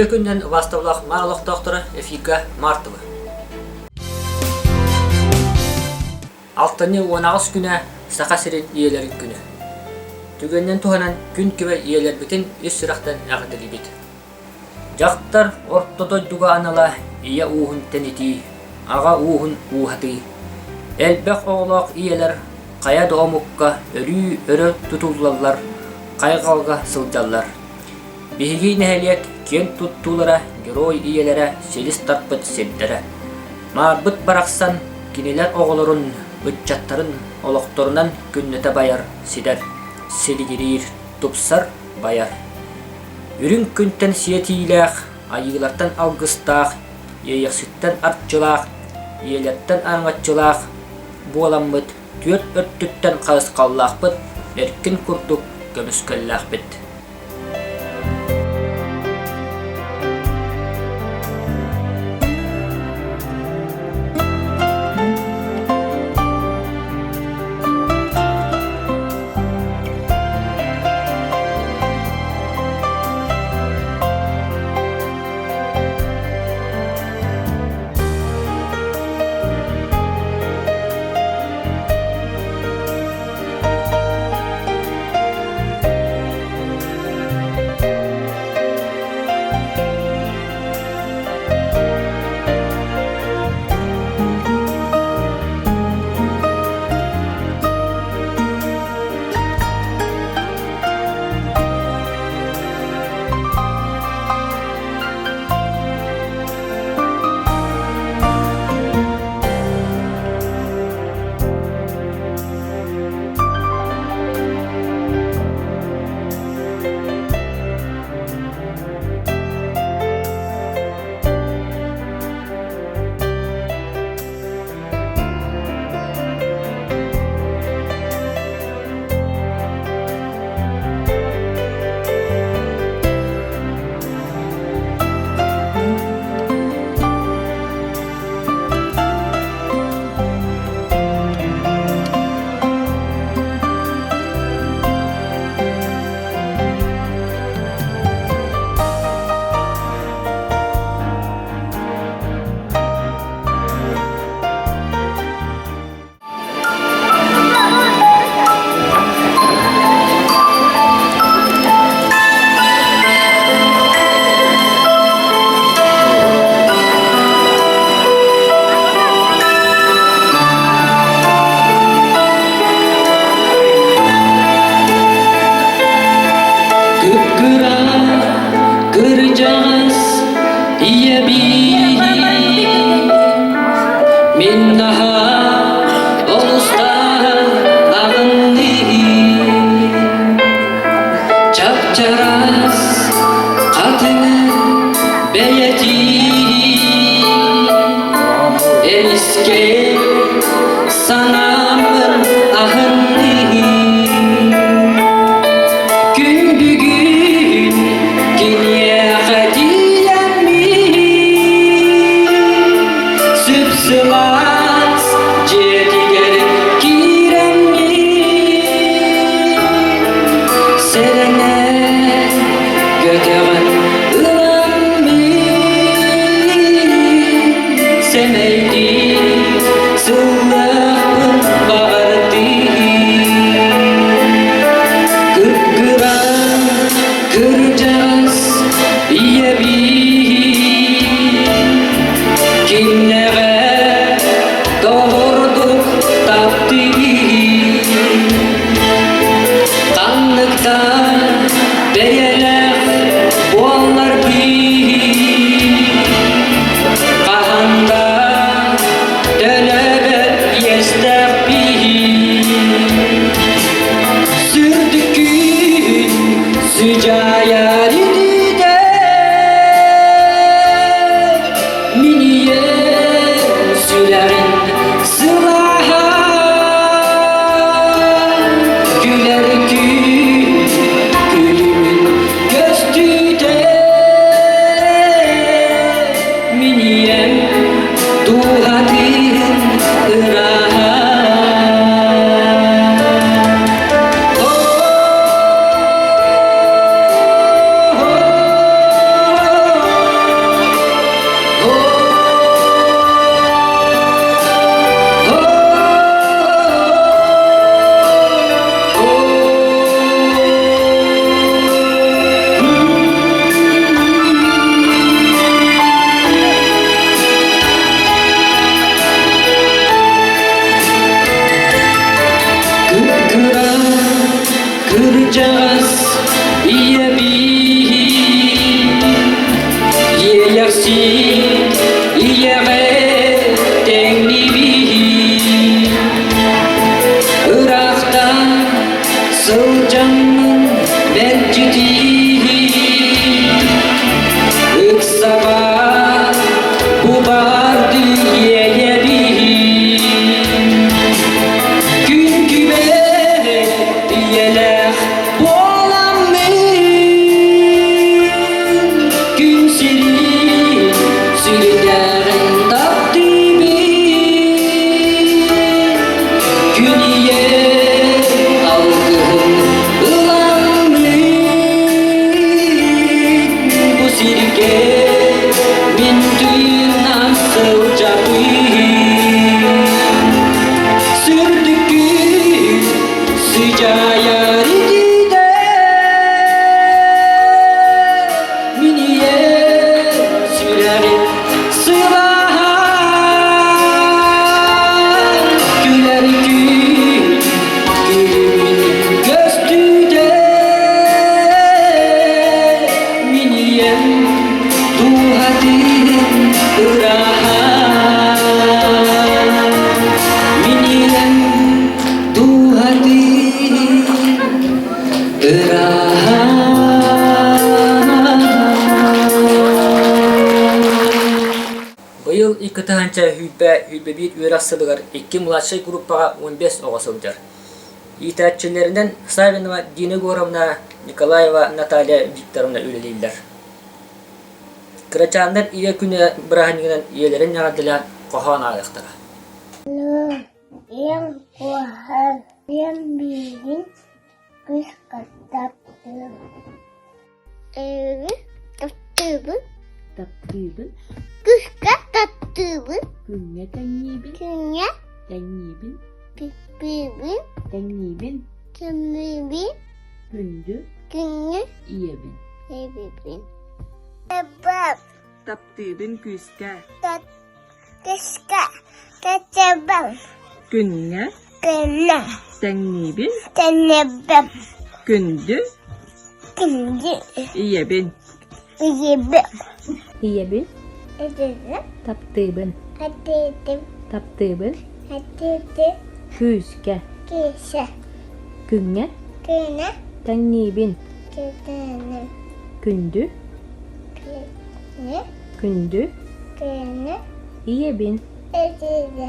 Үтүө күнүнэн убаастабылаах Маар олохтоохторо эфирга Мартова. Алтынньы 18 күнэ Саха сирин ийэлэрин күнэ. Түгэнинэн туһанан күн күбэй ийэлэрбитин ис сүрэхтэн эҕэрдэлиибит. Дьахтар орто дойдуга анала ийэ ууһун тэнитии, аҕа ууһун ууһатыы. Элбэх оҕолоох ийэлэр хайа да омукка өрүү өрө тутуллаллар, хайҕалга сылдьаллар. Биһиги нэһилиэк киэн туттуулара герой ийэлэрэ силис тарпыт сирдэрэ. Маарбыт барахсан кинилэр оҕолорун, ыччаттарын олохторунан күннэтэ байар, ситэр, силигириир, тупсар, байар. Үрүҥ күнтэн сиэтиилээх, айыылартан алгыстаах, иэйэхситтэн арчылаах, ийэлэртэн араҥаччылаах буоламмыт түөрт өртүттэн харысхаллаахпыт, эркин курдук көмүскэллээхпит. Кып-кыра кырдьаҕас ийэбиин Мин наһаа олустаан аҕынныым Чап-чараас хатыҥы бэйэтиин Эмискэ санааммын аһынныым Күн бүгүн киниэхэ тиийэммин Сүп-сылаас дьиэтигэр киирэммин Сэрэнэн көтөҕөн ыламмын Сэмэйдии сыллаахпын баҕардыы Кып-кыра кырдьаҕас ийэбиин Киннэҕэ доҕордук таптыыр Ханныктан бэйэлээх буолларгын Хаһан да төлөбөт иэстээхпин Сүрдүккүн сыдьаайар инитэ Мин ийэм сүрэҕин сылааһа Күлэр күн күлүмүн көстүүтэ Мин ийэм дууһатын ырааһа. Кырдьаҕас ийэбиин Иэйэхсит ийэҕэ тэҥнибиин Ыраахтан сылдьаммын мэлдьитиин Ыксаба бу баардыы иэйэбиин Күн күбэй ийэлээх буоламмын Күн сирин сүрдээҕин таптыыбын Күн ийэ алгыһын ыламмын Бу сиргэ мин тыыннаах сылдьабын Сырдыккын сыдьаайар итиитэ Мин ийэм сүрэҕин сылааһа Күлэр күн күлүмүн көстүүтэ Мин ийэм дууһатын ырааһа Мин ийэм дууһатын ырааһа Быйыл 2 тыһыынча сүүрбэ биир үөрэх сылыгар икки младшай группаҕа 15 оҕо сылдьар. Иитээччилэринэн Савинова Дина Егоровна, Николаева Наталья Викторовна үлэлииллэр. Кырачааннар Ийэ күнэ бырааһынньыгынан ийэлэрин эҕэрдэлээн хоһоон ааҕыахтара. Ийэм куоһар, ийэм миигин кыыс таптыыр. Эйигин таптыыбын. Таптыыбын. Кыыска таптыыбын. Күҥҥэ тэҥниибин. Күҥҥэ Тэҥниибин. Тэҥниибин. Тэҥниибин. Тэҥниибин. Күндү. Күндү. Ийэбин. Ийэбин. Эбэм. Таптыыбын күүскэ. Күүскэ. Таптыыбын. Күҥҥэ. Күҥҥэ. Тэҥниибин. Тэҥниибин. Күндү. Күндү. Ийэбин. Ийэбин. Ийэбин. Ийэбин. Таптыыбын. Таптыыбын. Таптыыбын. Таптыыбын. Күүскэ. Күүскэ. Күҥҥэ. Күҥҥэ. Тэҥниибин. Тэҥниибин. Күндү. Күндү. Күндү. Күндү. Ийэбин. Ийэбин.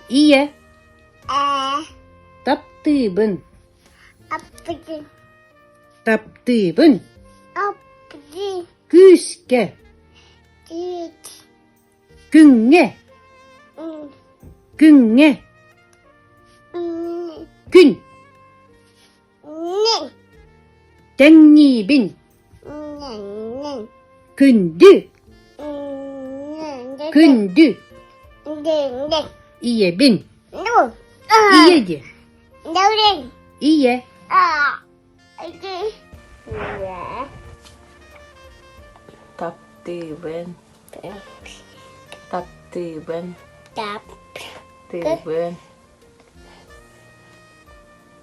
Ийэ. Ээ. Таптыыбын. Таптыыбын. Таптыыбын. Таптыыбын. Күүскэ. Күүс. Күҥҥэ. Күҥҥэ. Күн. Тэҥниибин. Күндү. Күндү. Ийэбин. Ийэ диэ. Ийэ. Таптыыбын. Таптыыбын. Тыыбын.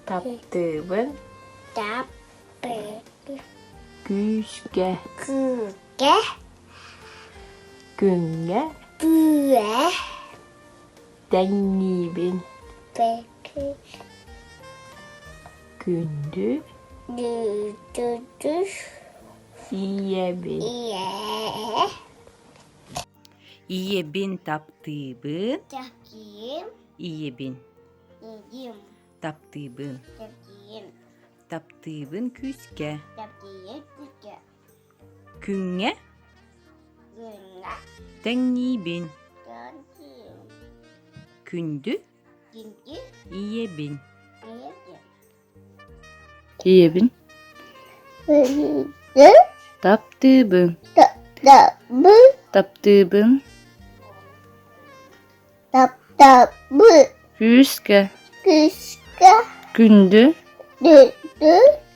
Таптыыбын. Таптыыбын. Күүскэ. Күүскэ. Күҥҥэ. Күҥҥэ. Тэҥниибин. Тэҥниибин. Күндү. Күндү. Ийэбин. Ийэ. Ийэбин таптыыбын. Таптыым. Ийэбин. Ийэм. Таптыыбын. Таптыым. Таптыыбын күүскэ. Таптыыбын күүскэ. Күҥҥэ. Күҥҥэ. Тэҥниибин. Тэҥниибин. Күндү. Күндү. Ийэбин. Ийэбин. Ийэбин. Таптыыбын. Таптыыбын. Таптыыбын. Таптыыбын. Күүскэ. Күүскэ. Күндү. Күндү.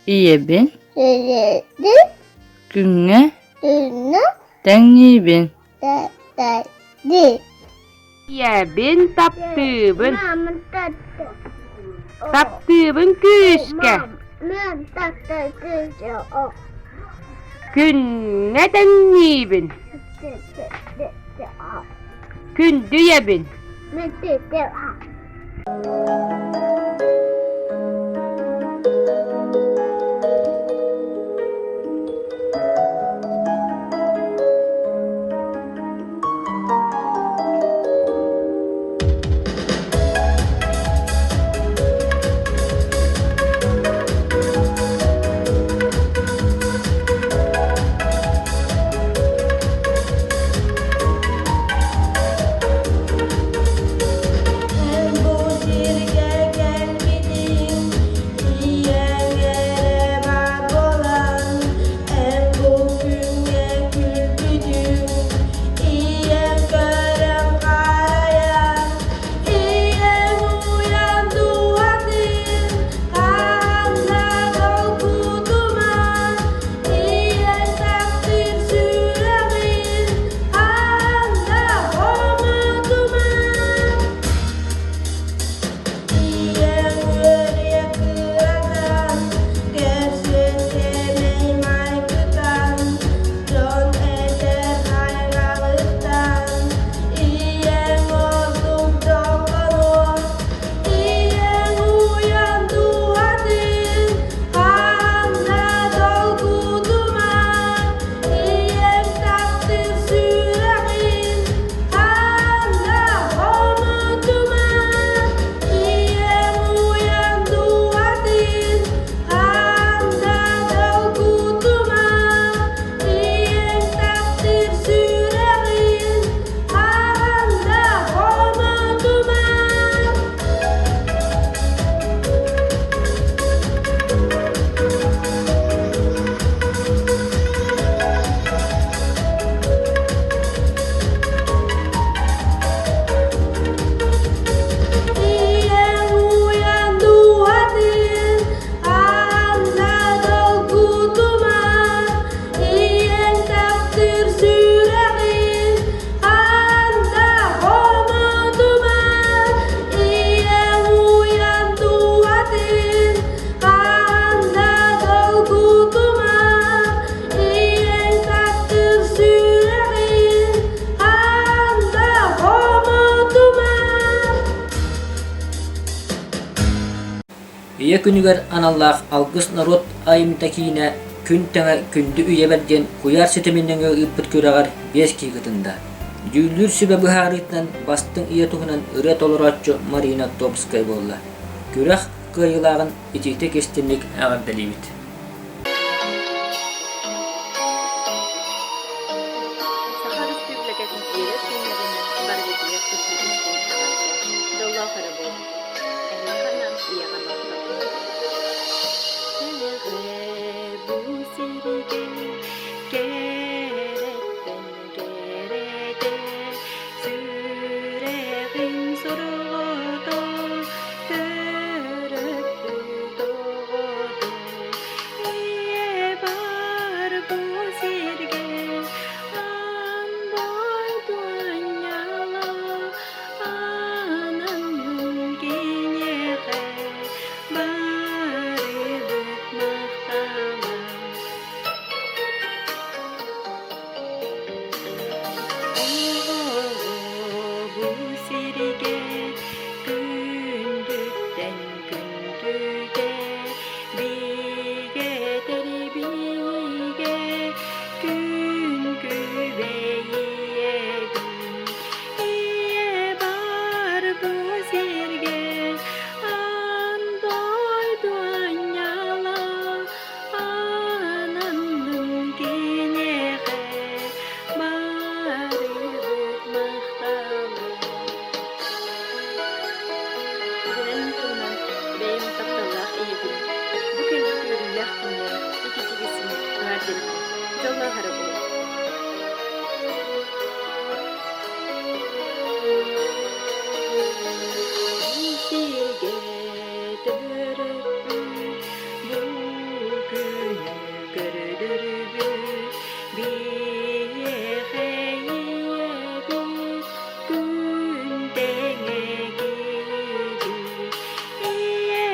Ийэбин. Ийэбин. Күҥҥэ. Күҥҥэ. Тэҥниибин. Тэҥниибин. Ийэбин таптыыбын. Мама таптыыбын. Таптыыбын күүскэ. Күҥҥэ тэҥниибин. Күндү ийэбин. Ийэ күнүгэр аналлаах Алгыс норуот айымньыта киинэ Күн тэҥэ күндү үйэбэр диэн куйаар ситимин нөҥүө ыыппыт күрэҕэр биэс киһи кытынна. Дьүүллүүр сүбэ быһаарыытынан бастыҥ ийэ туһунан ырыа толорооччу Марина Томская буолла. Күрэх кыайыылааҕын итиитик-истиҥник эҕэрдэлиибит. Саха Өрөспүүбүлүкэтин Ийэлэр күннэринэн барыгытыгар күндү эҕэрдэ, дьоллоох эрэ буолуҥ! Эһиэхэ анаан ийэҕэ махтал! Кэлэҕэ бу сиргэ кэрэттэн кэрэтэ сүрэҕин сорҕото төрөппүт оҕото Ийэ бар бу сиргэ аан дойду анньала ананнын киниэхэ барыбыт махтала. Оҕо бу сиргэ күндүттэн күндүтэ бигэтэр бигэ күн күбэй ийэбин ийэ бар бу сиргэ аан дойду анньала ананнын киниэхэ барыбыт махтала. Итинэн туһунан бэйэм тапталлаах ийэбин бу кэлбит үөрүүлээх күннэр ититигисин эҕэрдэлиибин. Дьоллоох эрэ буолуҥ. Сиргэ төрөппүт бу күнү көрдөрбүт биһиэхэ ийэбит күн тэҥэ киһибит. Ийэ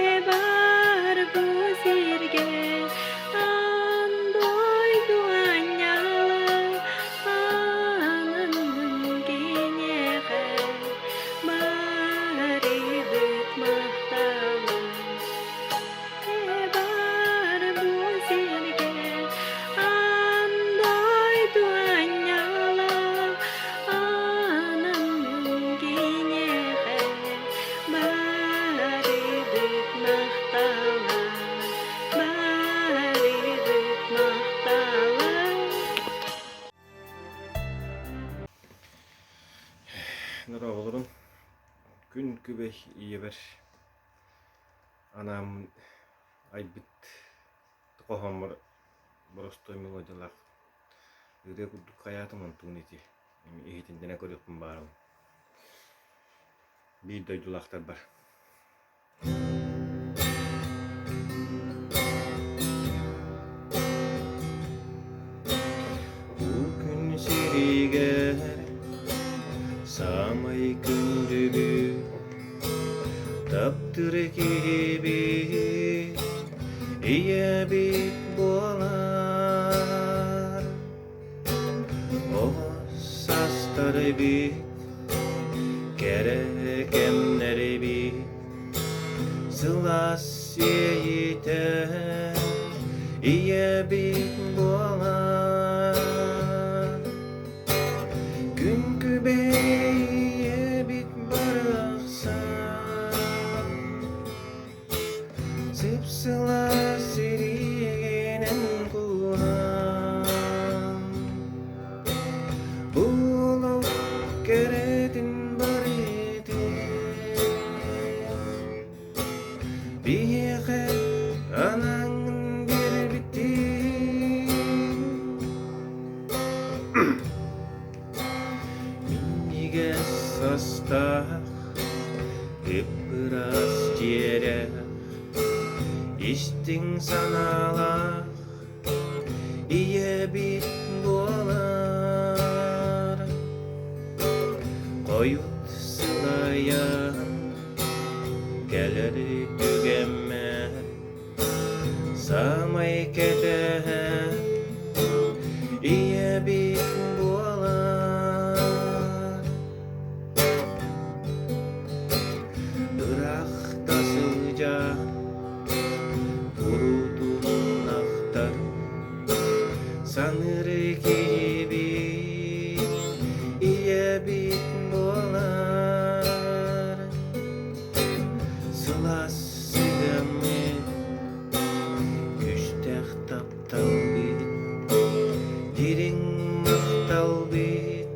Дорооболорун. Күн күбэй ийэбэр анааммын айбыт хоһооммор боростуой мелодиялаах ырыа курдук хайаатым онтугун ити иһитиннэрэн көрүөхпүн баҕарабын. Биир дойдулаахтарбар. Бу күн сиригэр саамай күндүлүү таптыыр киһибит ийэбит буолар. Оҕо састар эбит, кэрэ кэмнэр эбит, сылаас сиэйитэ ийэбит буолар. Күн күбэй ийэбит барахсан, Сып-сылаас сириигинэн кууһан, Буолуох кэрэтин барытын Биһиэхэ анаҥҥын биэрбитин. Минньигэс састаах Ып-ыраас дьиэрэх, истиҥ санаалаах ийэбит буолар. Хойут сылайан кэлэр түгэммэр саамай кэтэһэр ийэбит буолар. Ыраахта сылдьан куруутун ахтар саныыр киһибит ийэбит буолар. Сылаас сыһыаммыт, күүстээх тапталбыт, дириҥ махталбыт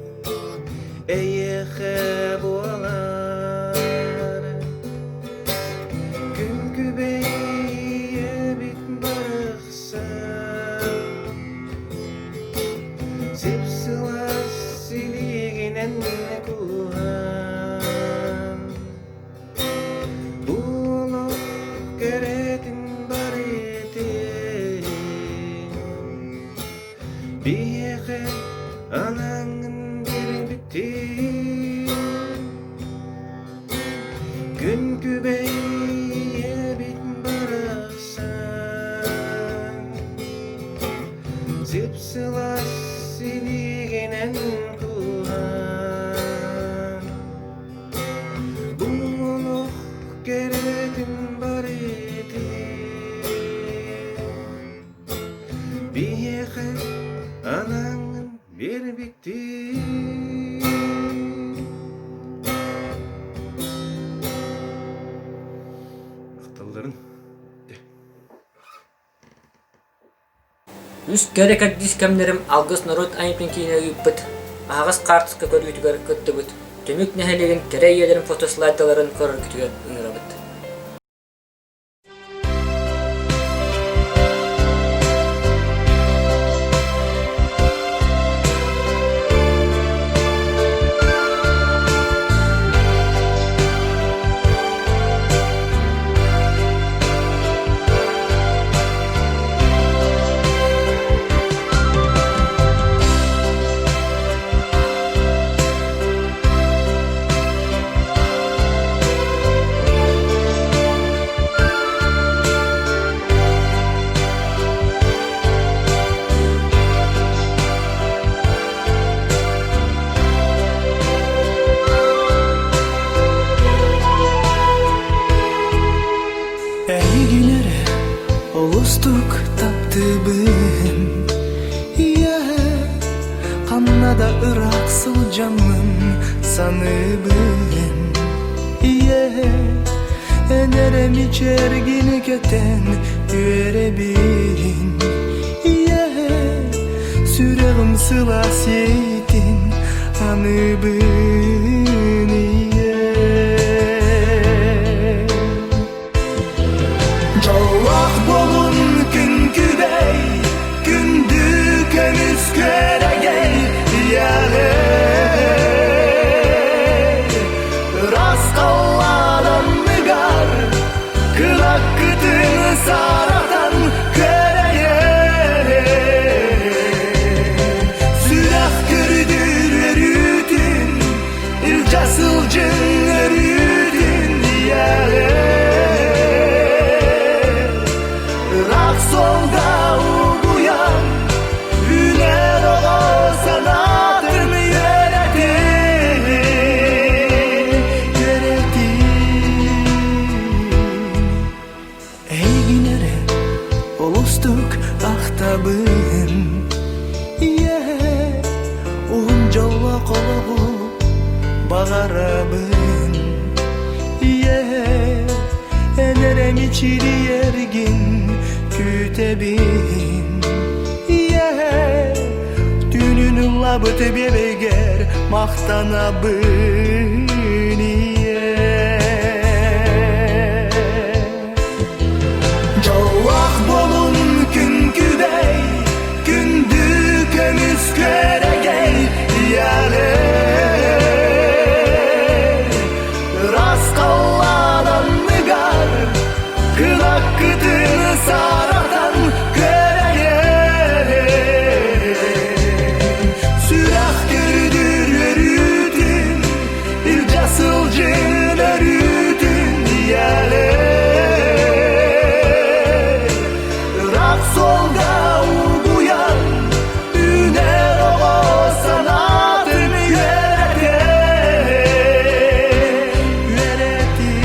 Эйиэхэ буолар күн күбэй ийэбит барахсан сып-сылаас илиигинэн кууһан Буолуох кэрэтин барытын Биһиэхэ анаҥҥын биэрбитин Күн күбэй ийэбит барахсан Сып-сылаас илиигинэн кууһан Бу олох кэрэтин барытын Биһиэхэ анаҥҥын биэрбиттии. Махталларын. Үс кэрэ кэрдиис кэмнэрим Алгыс норуот айымньытын киинэ ыыппыт аһаҕас хаартыска көрүүтүгэр кыттыбыт Түмүк нэһилиэгин кэрэ ийэлэрин фотослайдаларын көрөргүтүгэр ыҥырабыт. Эйигин эрэ олустук таптыыбын Ийэ ханна да ыраах сылдьаммын саныыбын Ийэ эн эрэ мичээргин кэтэн үөрэбин Ийэ сүрэҕим сылаас иэйиитин аныыбын. Уһун дьоллоох олоҕу баҕарабын Ийэ, эн эрэ мичилийэргин күүтэбин Ийэ, түүнүн ыллабыт биэбэйгэр махтанабын Ийэ Дьоллоох буолун күн күбэй, күндү көмүс күөрэгэй ийэҕэ. Ыраас халлаан анныгар кынаккытын саратан күөрэйэр. Сүрэх көрүдүр өрүүтүн, илдьэ сылдьын өрүүтүн ийэлэр. Ыраах суолга угуйан, үүнэр оҕо санаатын үөрэтэр, үөрэтин.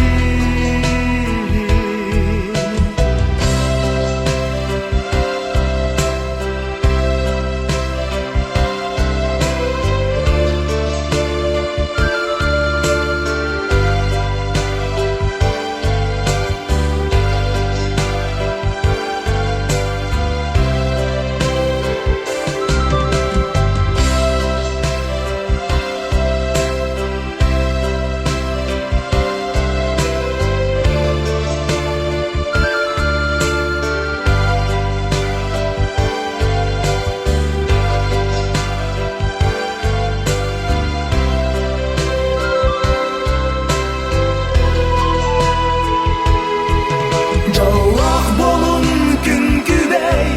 Дьоллоох буолун күн күбэй,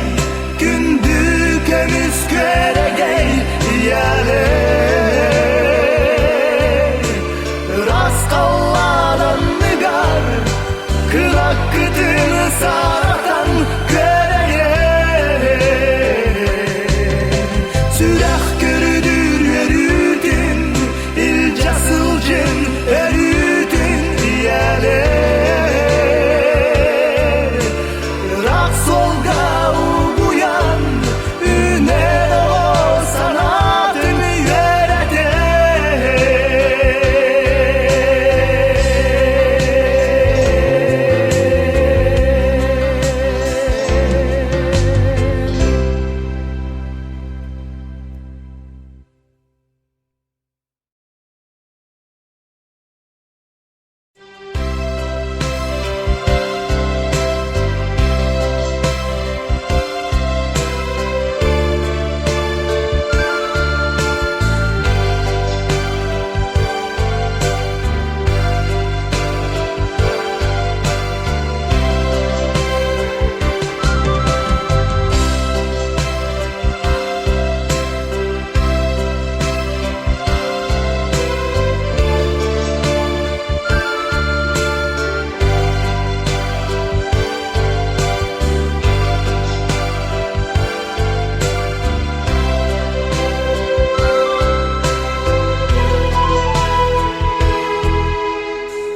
күндү көмүс күөрэгэй ийэлэр. Ыраас халлаан анныгар кынаккытын саратан күөрэйэр. Сүрэх көрүдүр үөрүүтүн, илдьэ сылдьын өрүүтүн ийэлэр. Ыраах суолга угуйан, үүнэр оҕо санаатын үөрэтэр.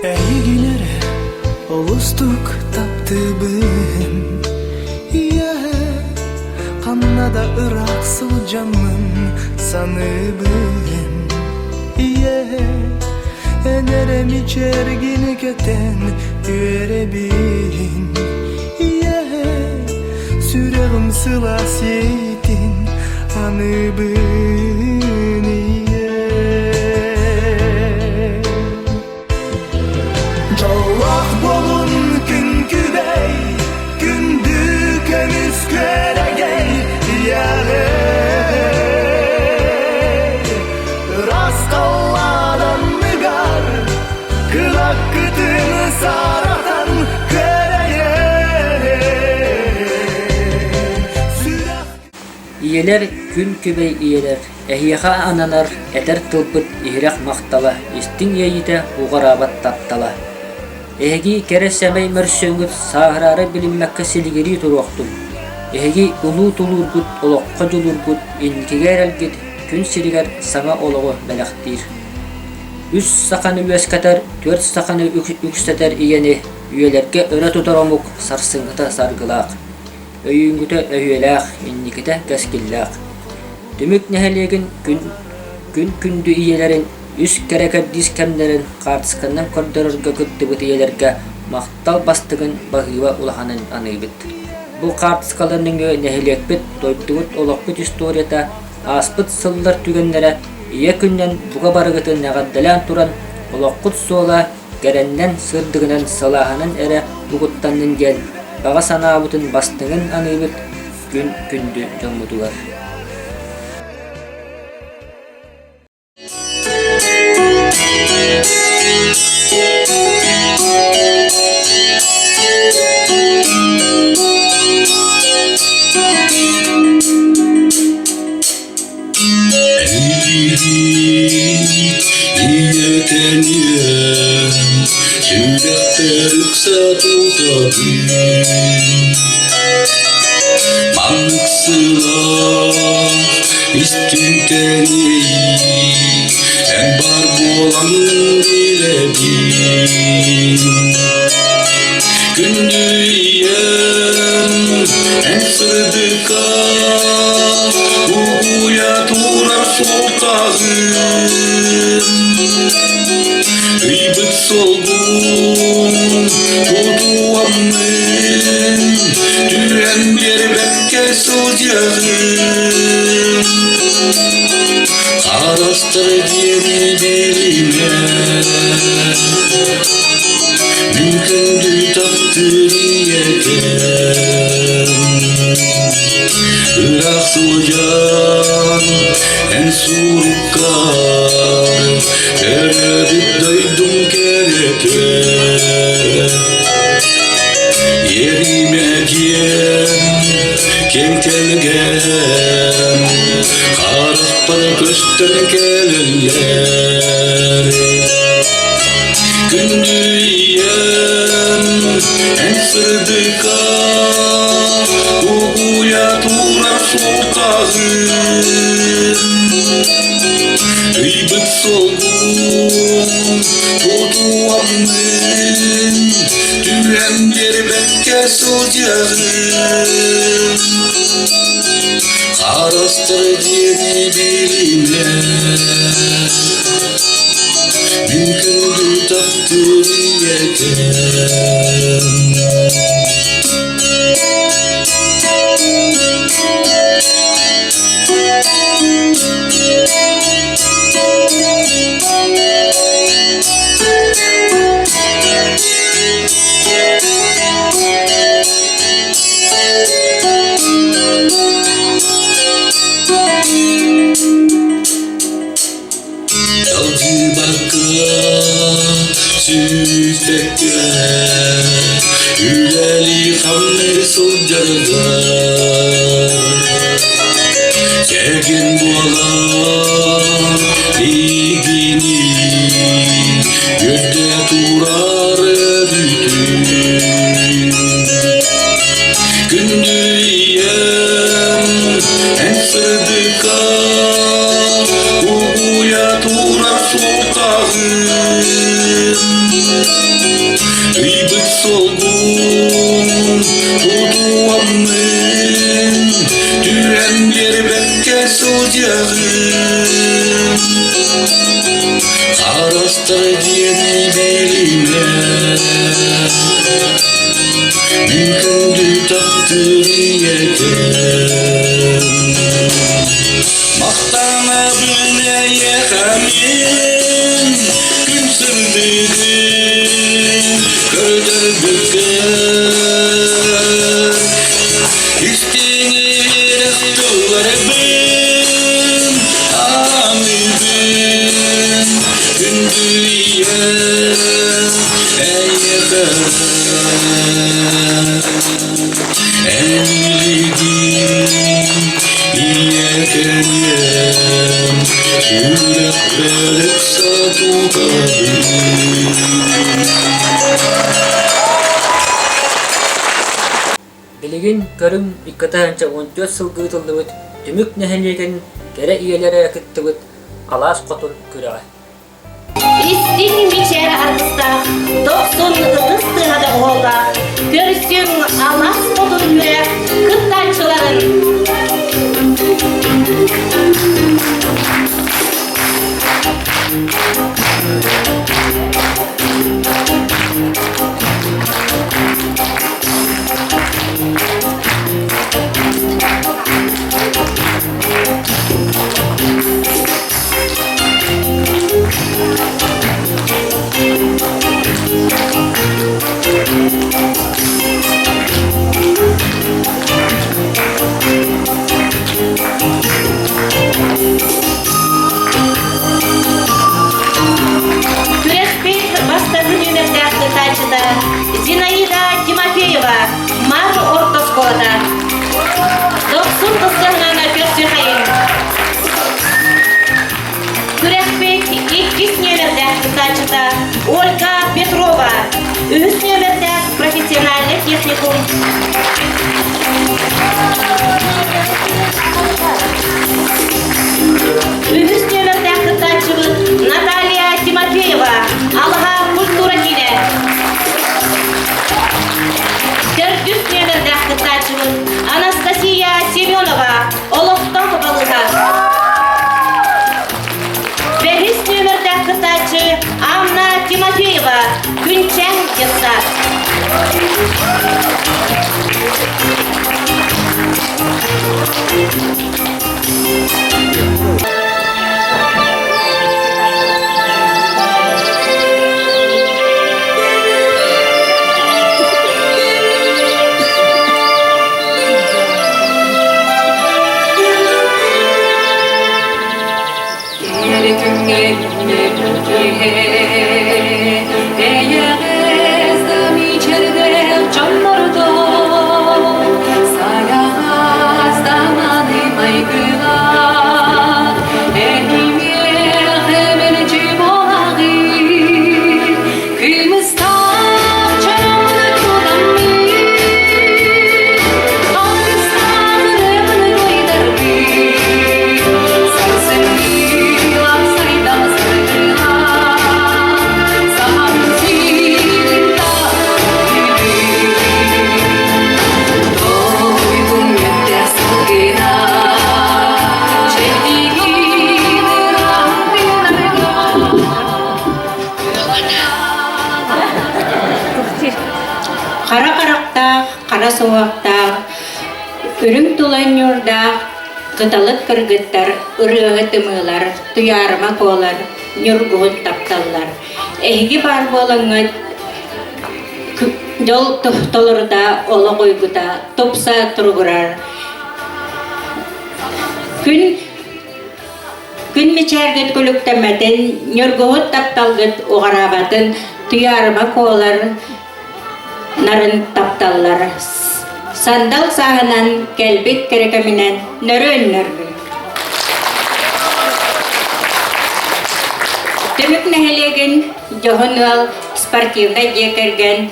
Эйигин эрэ олустук таптыыбын Ийэ, ханна да ыраах сылдьаммын саныыбын Ийэ, эн эрэ мичээргин кэтэн үөрэбин Ийэ, сүрэҕим сылаас иэйиитин аныыбын Ийэ Дьоллоох буолун күн күбэй, күндү көмүс күөрэгэй ийэҕэр. Ыраас халлаан анныгар кынаккытын саратан күөрэйэр. Сүрэх Ийэлэр, күн күбэй ийэлэр, эһиэхэ ананар этэр тылбыт иһирэх махтала, истиҥ иэйиитэ уҕараабат таптала. Эһиги кэрэ сэмэй мөрсүөҥҥүт сааһыраары билиммэккэ силигирии туруохтун. Эһиги улуу тулуургут, олоххо дьулуургут, инникигэ эрэлгит күн сиригэр саҥа олоҕу бэлэхтиир. Үс саханы үөскэтэр, түөрт саханы үксэтэр ийэни үйэлэргэ өрө тутар омук сарсыҥҥыта саргылаах. Өйүүҥҥүтэ өһүөлээх, инникитэ кэскиллээх. Түмүк нэһилиэгин күн күн күндү ийэлэрин үс кэрэ кэрдиис кэмнэрин хаартысканан көрдөрөргө кыттыбыт ийэлэргэ махтал бастыҥын баһыыба улаханын аныыбыт. Бу хаартыскалар нөҥүө нэһилиэкпит, дойдубут, олохпут историята, ааспыт сыллар түгэннэрэ ийэ күнүнэн бука барыгытын эҕэрдэлээн туран, олоххут суола кэрэннэн, сырдыгынан, сылааһынан эрэ угуттаннын диэн баҕа санаабытын бастыҥын аныыбыт күн күндү дьоммутугар. Ийэтэниэм, сүрэхпэр ыкса тутабын. Маннык сылаас истиҥтэн иэйии, эн баар буолаҥҥын билэбин. Күндү ийэм, эн сырдыкка угуйа турар суолтаҕын. Ыйбыт суолгун тутуаммын, түһэн биэрбэккэ сылдьаҕын. Харастар диэни билимэ, Мин күндү таптыыр ийэкэм. Ыраах сылдьан эн суруккар төрөөбүт дойдум кэрэтэ. Иэримэ диэн киэҥ тэлгэм харахпар көстөн кэлэллэр. Күндү ийэм, эн сырдыкка угуйа турар суолтаҕын. Ыйбыт суолгун тутуаммын, түһэн биэрбэккэ сылдьаҕын. Харастар диэни билимэ, Мин күндү таптыыр ийэкэм. Алдьыбакка, сүппэккэ, үлэлии-хамныы сылдьаргар Чэгиэн буолан игини үрдэ турар бүтүн Күндү ийэм, эн сырдыкка угуйа турар суолтаҕын. Ыйбыт суолгун тутуаммын, түһэн биэрбэккэ сылдьаҕын. Харастар диэни билимэ, Мин күндү таптыыр ийэкэм. Махтанабын эйиэхэ мин күн сырдыгын көрдөрбүккэр. Истиҥ иһирэх тылларбын аныыбын күндү ийэм эйиэхэ. Эн билигин ийэкэниэм сүрэхпэр ыкса тутабын. Билигин көрүҥ 2014 сылга ыытыллыбыт Түмүк нэһилиэгин кэрэ ийэлэрэ кыттыбыт Алаас Хотун күрэҕэ. Истиҥ мичээр аргыстаах, дохсун ытыс тыаһа доҕуһуоллаах, көрсүҥ алаас хотун күрэх кыттааччыларын. Күрэхпит иккис нүөмэрдээх кыттааччыта Ольга Петрова, үһүс нүөмэрдээх профессиональный техникум Үһүс нүөмэрдээх кыттааччыбыт Наталья Тимофеева, Алаһа культура киинэ. Төрдүс нүөмэрдээх кыттааччыбыт Анастасия Семенова, олохтоох балыыһа. Бэһис нүөмэрдээх кыттааччы Анна Тимофеева, Күнчээн детсад. Хара харахтаах, хара суһуохтаах, үрүҥ тулан ньуурдаах кыталык кыргыттар, ырыаһыт ымыылар, туйаарыма куолар, ньургуһун тапталлар. Эһиги баар буолаҥҥыт дьол толорута, олох уйгута тупса туругурар. Күн Күн мичээргит күлүктэммэтин, ньургуһут тапталгыт уҕараабатын, туйаарыма куолар нарын тапталлар. Сандал сааһынан кэлбит кэрэ кэминэн нөрүөн нөргүй. Түмүк нэһилиэгин дьоһун ыал спортивнай дьиэ кэргэн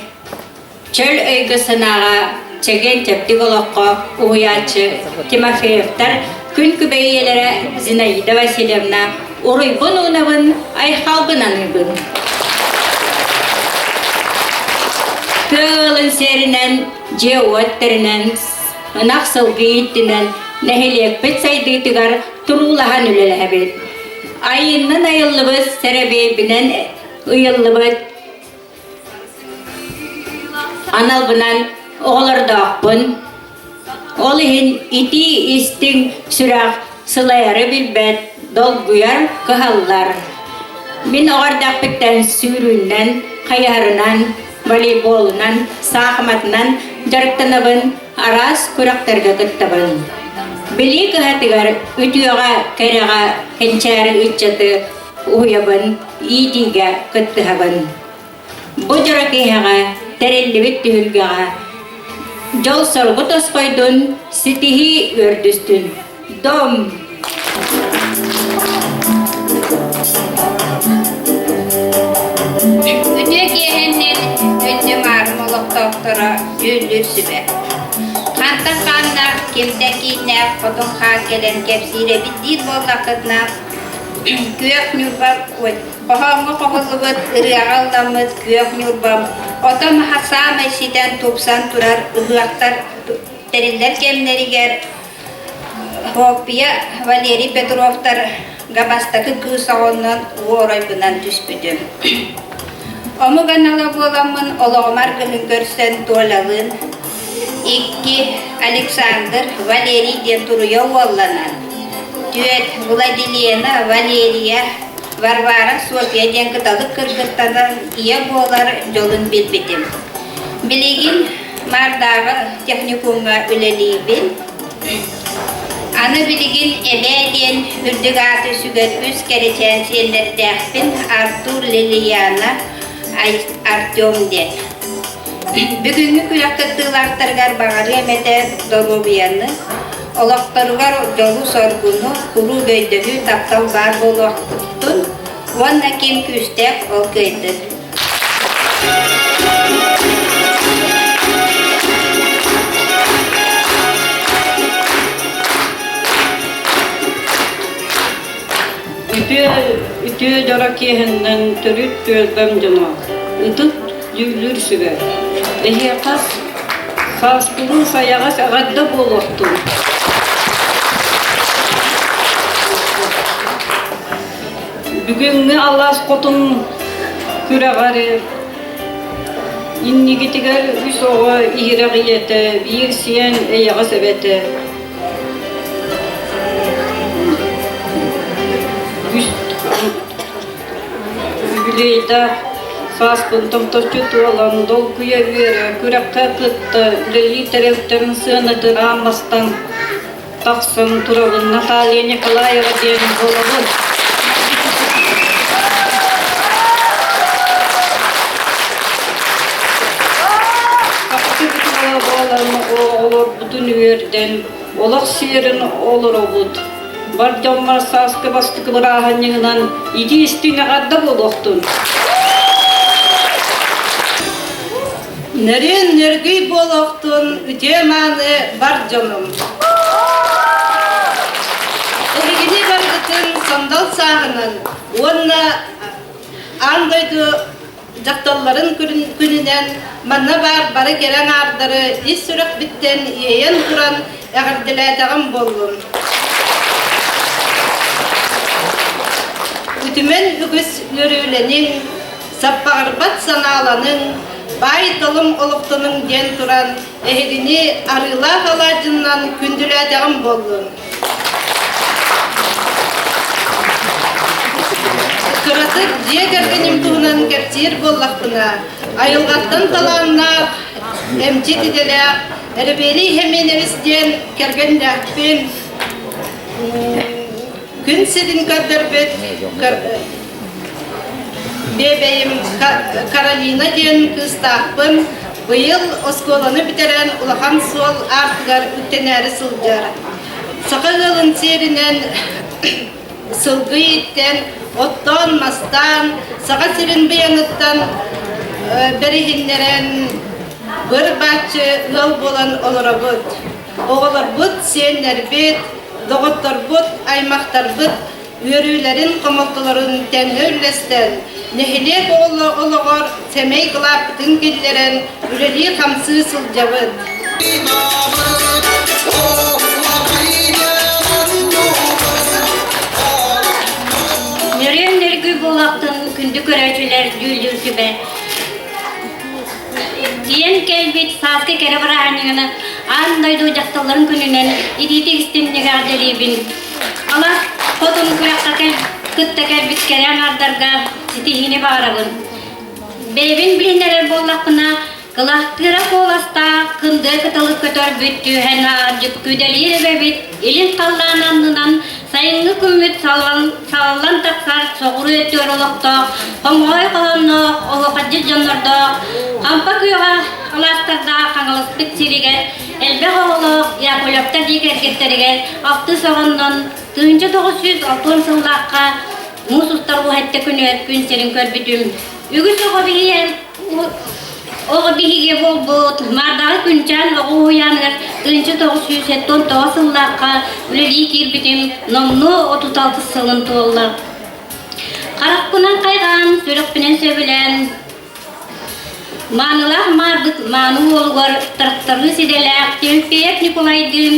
Чөл өйгө-санааҕа, чэгиэн-чэбдик олоххо уһуйааччы Тимофеевтар күн күбэй ийэлэрэ Зинаида Васильевна уруйбун уунабын, айхалбын аныыбын. Тыа ыалын сиэринэн, дьиэ-уот тэринэн, ынах сылгы ииттинэн нэһилиэкпит сайдыытыгар туруулаһан үлэлэһэбит. Айыннан айыллыбыт сэрэбиэйбинэн ыйыллыбыт Аналбынан оҕолордоохпун. Ол иһин итии истиҥ сүрэх сылайары билбэт, долгуйар, кыһаллар. Мин оҕо эрдэхпиттэн сүүрүүнэн, хайыһарынан, волейболунан, саахыматынан дьарыктанабын, араас күрэхтэргэ кыттабын. Билии кыһатыгар үтүөҕэ, кэрэҕэ кэнчээри ыччаты уһуйабын, иитиигэ кыттыһабын. Бу дьоро киэһэҕэ тэриллибит түһүлгэҕэ дьол-соргу тосхойдун, ситиһии үөрдүстүн. Дом! Үтүө киэһэннэн күндү маарым олохтоохторо дьүүллүүр сүбэ. Хантан хааннаах, кимтэн кииннээх хотун хаан кэлэн кэпсиир эбит диир буоллаххытына, Күөх Ньурба хоһооҥҥо хоһуллубут, ырыаҕа ылламмыт Күөх Ньурбам ото-маһа саамай ситэн тупсан турар ыһыахтар тэриллэр кэмнэригэр Хоппия Валерий Петровтарга бастакы кыыс оҕоннон уу оройбунан түспүтүм. Омук анала буоламмын олоҕум аргыһын көрсөн Толялыын икки Александр Валерий диэн туруйа уолланан, түөрт Владилена Валерия Варвара Софья диэн кыталык кыргыттанан ийэ буолар дьолун билбитим. Билигин Мардааҕы техникумҥа үлэлиибин. Аны билигин эбээ диэн үрдүк ааты сүгэр үс кэрэчээн сиэннэрдээхпин Артур, Лилияна, Артем диэн. Бүгүҥҥү күрэх кыттыылаахтарыгар баҕарыам этэ доруобуйаны. Олохторугар дьолу-соргуну, куруук өйдөбүл, таптал баар буолуохтун уонна ким күүстээх ол кыайдын. Үтүө, үтүө дьоро киэһэннэн төрүт түөлбэм дьоно, ытык дьүүллүүр сүбэ. Эһиэхэ сааскылыы сайаҕас эҕэрдэ буолуохтун. Бүгүҥҥү алаас хотун күрэҕэр иннигитигэр үс оҕо иһирэх ийэтэ, биир сиэн эйэҕэс эбэтэ, Үс үбүлүөйдээх сааспын томточчу туолан, долгуйа үөрэ, күрэххэ кытта үлэлии тэрилтэм сыанатын аан бастаан тахсан турабын Наталья Николаева диэн буолабын. Буолан оҕолорбутун үөрдэн, олох сиэрин олоробут. Бар дьоммор сааскы бастакы бырааһынньыгынан итии-истиҥ эҕэрдэ буолуохтун! Нөрүөн нөргүй буолуохтун үтүө-мааны бар дьонум! Эһигини барыгытын сандал сааһынан уонна аан дойду дьахталларын күнүнэн манна баар бары кэрэ аҥаардары ис сүрэхпиттэн иэйэн туран эҕэрдэлээтэҕим буоллун. Үтүмэн үгүс үөрүүлэниҥ, саппаҕырбат санааланыҥ, баай-талым олохтонуҥ диэн туран эһигини арыылаах алаадьыннан күндүлээтэҕим буоллун. Кыратык дьиэ кэргэним туһунан кэпсиир буоллахпына, айылҕаттан талааннаах, эмчит идэлээх Эребиэлий Хэмиэнэбис диэн кэргэннээхпин. Күн сирин көрдөрбүт биэбэйим Каролина диэн кыыстаахпын. Быйыл оскуоланы бүтэрэн улахан суол аартыгар үктэнээри сылдьар. Саха ыалын сиэринэн сылгы ииттэн, оттоон-мастаан, Саха сирин быйаҥыттан бэриһиннэрэн быр-бааччы ыал буолан олоробут. Оҕолорбут, сиэннэрбит, доҕотторбут, аймахтарбыт үөрүүлэрин, хомолтолорун тэҥҥэ үллэстэн, нэһилиэк олоҕор сэмэй кылааппытын киллэрэн үлэлии-хамсыы сылдьабыт. Нөрүөн нөргүй буолахтын күндү көрөөчүлэр дьүүллүүр сүбэ Тиийэн кэлбит сааскы кэрэ бырааһынньыгынан аан дойду дьахталларын күнүнэн итиитик истиҥник эҕэрдэлиибин. Алаас хотун күрэххэ кытта кэлбит кэрэ аҥаардарга ситиһиини баҕарабын. Бэйэбин билиһиннэрэр буоллахпына, Кылахтыыра куоластаах кындыа кыталык көтөрбүт түһэн аадьык күдэлиир эбэбит илин халлаан аннынан сайыҥҥы күммүт салаллан тахсар соҕуруу өттүгэр олохтоох хомоҕой хоһоонноох оһуохайдьыт дьоннордоох Хампа күөҕэ алаастардаах Хаҥаласпыт сиригэр элбэх оҕолоох Яковлевтар дии кэргэттэригэр алтыс оҕоннон 1960 сыллаахха муус устар уһэтте күнүгэр күн сирин көрбүтүм. Үгүс оҕо биһиэн Оҕо биһиги буолбут Маардаҕы Күнчээн оҕо уһуйааныгар 1979 сыллаахха үлэлии киирбитим номнуо 36 сылын туолла. Харахпынан хайҕаан, сүрэхпинэн сөбүлээн, маанылаах маарбыт мааны уолугар тракторист идэлээх Тимофеев Николайдыын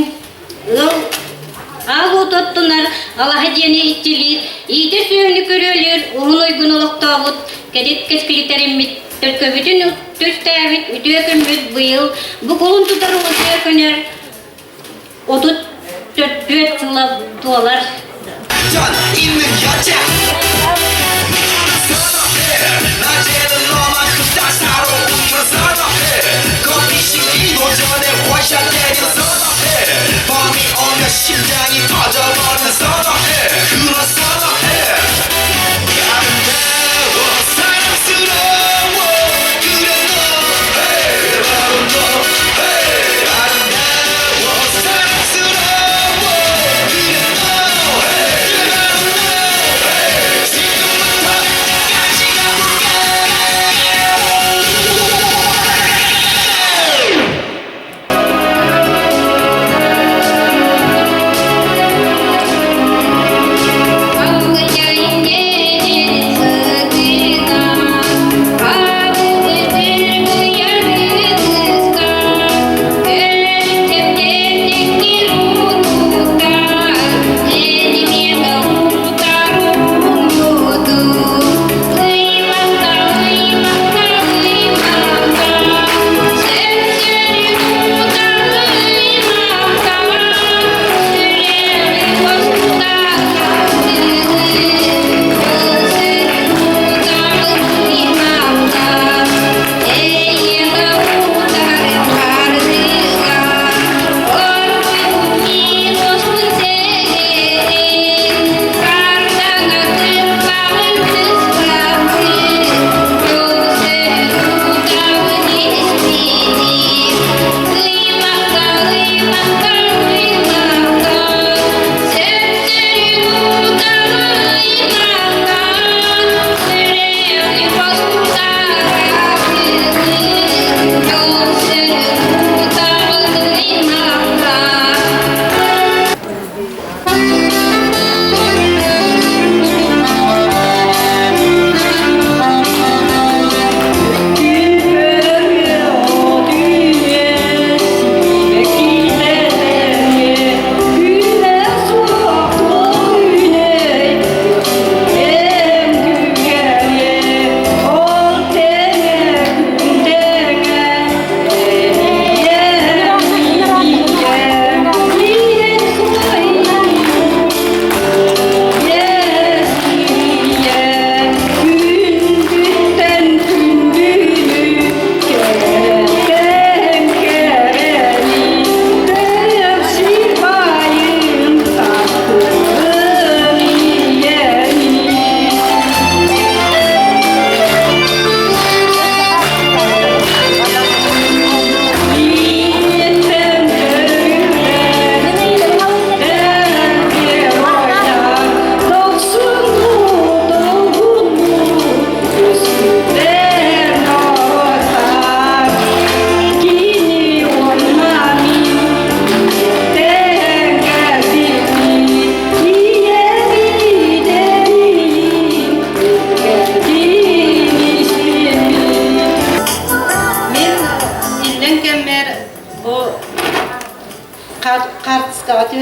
Ыал аал уоту оттунар, алаһа дьиэни иччилиир, иитэ сүөһүнү көрүөлүүр уһун уйгун олохтообут, кэтит кэскили тэриммит, төлкөбүтүн түстээбит үтүө күммүт быйыл бу кулун тутар үтүө күнэр 34 сыла туолар.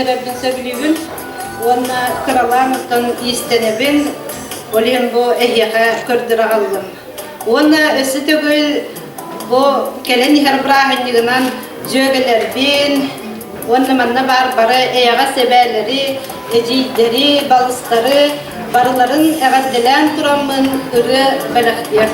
түһэрэрбин сөбүлүүбүн уонна кыралаан оттон иистэнэбин, ол иһин бу эһиэхэ көрдөрө аҕаллым. Уонна өссө төгүл бу кэлэн иһэр бырааһынньыгынан дьүөгэлэрбин уонна манна баар бары эйэҕэс эбээлэри, эдьиийдэри, балыстары барыларын эҕэрдэлээн тураммын ырыа бэлэхтиэм.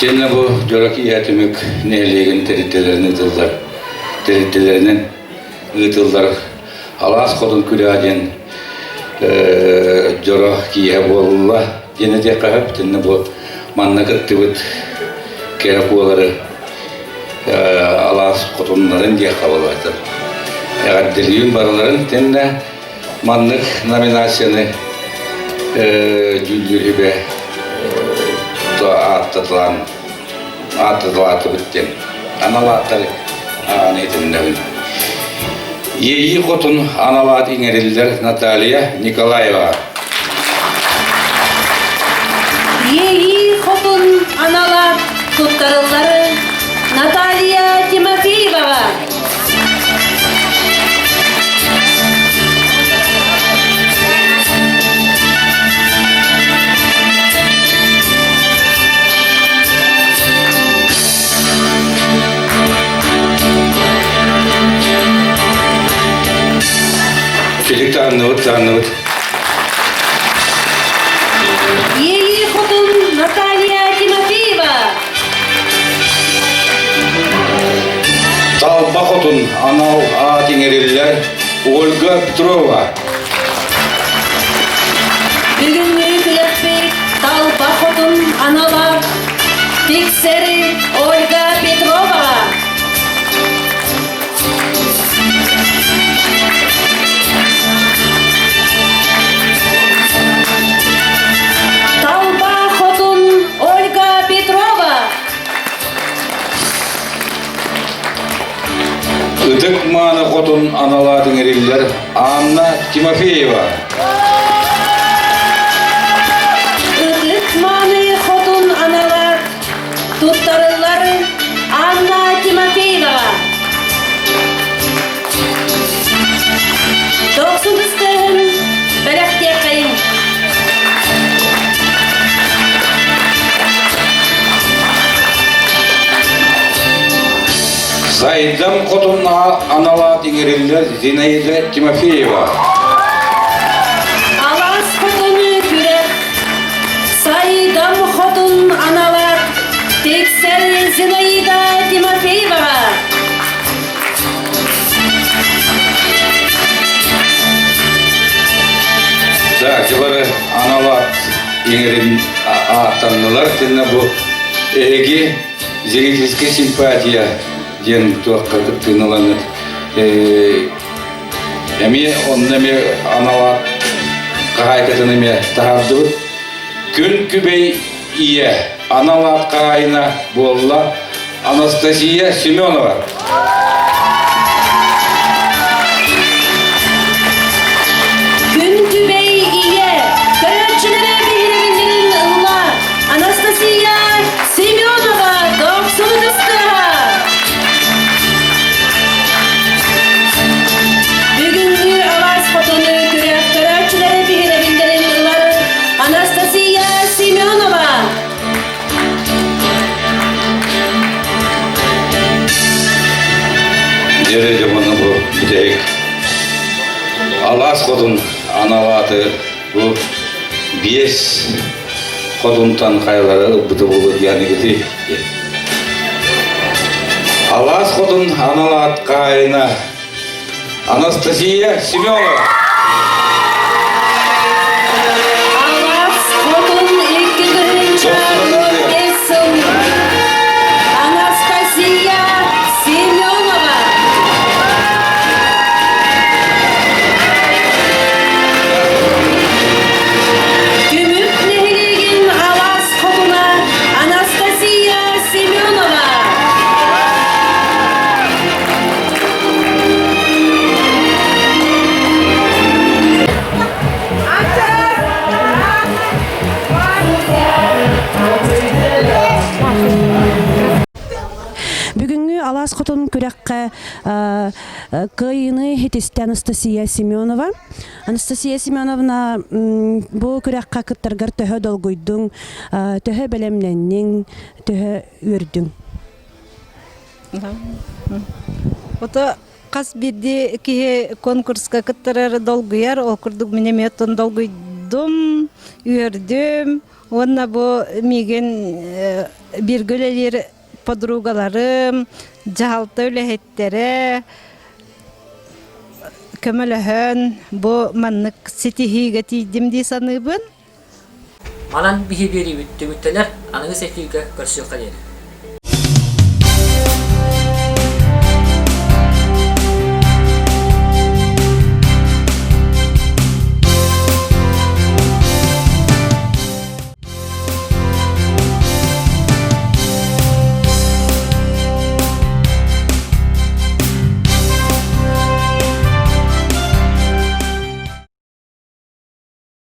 Кэннэ бу дьоро киэһэ түмүк нэһилиэгин тэрилтэлэрин ыытыллар тэрилтэлэринэн ыытыллар Алаас Хотун күрэҕэ диэн дьоро киэһэ буолла диэн этиэххэ сөп. Итиннэ бу манна кыттыбыт кэрэ куолары алаас хотуннарын диэххэ буолаатар. Эҕэрдэлиибин барыларын итиннэ маннык номинацияны дьүүллүүр сүбэ ааттатылаан ааттатылаатыбыт диэн анал ааттары ааҕан иһитиннэбин. Иэйии хотун анал аат иҥэриллэр Наталья Николаева. Иэйии хотун анал аат туттарыллары Наталья Тимофееваҕа. Филипп таанныбыт, таанныбыт. Иэйии хотун Наталья Тимофеева. Талба хотун анал аат иҥэриллэр Ольга Петрова. Бүгүҥҥү күрэхпит Талба хотун анал аат тиксэри Ольга Петроваҕа. Талба хотун Ольга Петрова. Ытык мааны хотун аналаат иҥэриллэр Анна Тимофеева. Ытык мааны хотун аналаат туттарыллар Анна Тимофееваҕа. Дохсун ыстыһын бэлэхтиэххэйиҥ. Сайдам хотун аналаат иҥэриллэр Зинаида Тимофеева. Алаас хотуну күрэх, Сайдам хотун аналаат тиксэр Зинаида Тимофееваҕа. Так, бары аналаат иҥэрин ааттаннылар. Тинна бу эһиги зрительская симпатия диэн туохха кыттыыналаныт эмиэ онно эмиэ аналаат хаһаайкатын эмиэ таһаардыбыт. Күн күбэй ийэ анал аат хаһаайына буолла Анастасия Семенова. Күн күбэй ийэ, көрөөччүлэрэ биһирэбиллэрин ылла Анастасия Семенова дохсун ытыстыаҕа. Бүгүҥҥү алаас хотону күрэх көрөөччүлэрэ биһирэбиллэрин ылар Анастасия Семенова. Дьэрэ дьомону бу бүтэһик алаас хотун анал ааты бу биэс хотунтан хайалара ылбыта буолуо диэни Алаас хотун анал аат хаһаайына Анастасия Семенова. Алаас хотун 2005 сыл Анастасия Семенова. Түмүк нэһилиэгин алаас хотуна Анастасия Семенова. Алаас хотун күрэххэ кыайыыны ситистэ Анастасия Семенова. Анастасия Семеновна, бу күрэххэ кыттаргар төһө долгуйдуҥ, төһө бэлэмнэнниҥ, төһө үөрдүҥ? Ото хас биирдии киһи конкурска кыттарар долгуйар, ол курдук мин эмиэ оттон долгуйдум, үөрдүм. Уонна бу миигин бииргэ үлэлиир подругаларым, дьаһалта үлэһиттэрэ көмөлөһөн бу маннык ситиһиигэ тиийдим дии саныыбын. Манан биһи биэриибит түмүктэнэр, аныгы эфиргэ көрсүөххэ диэри.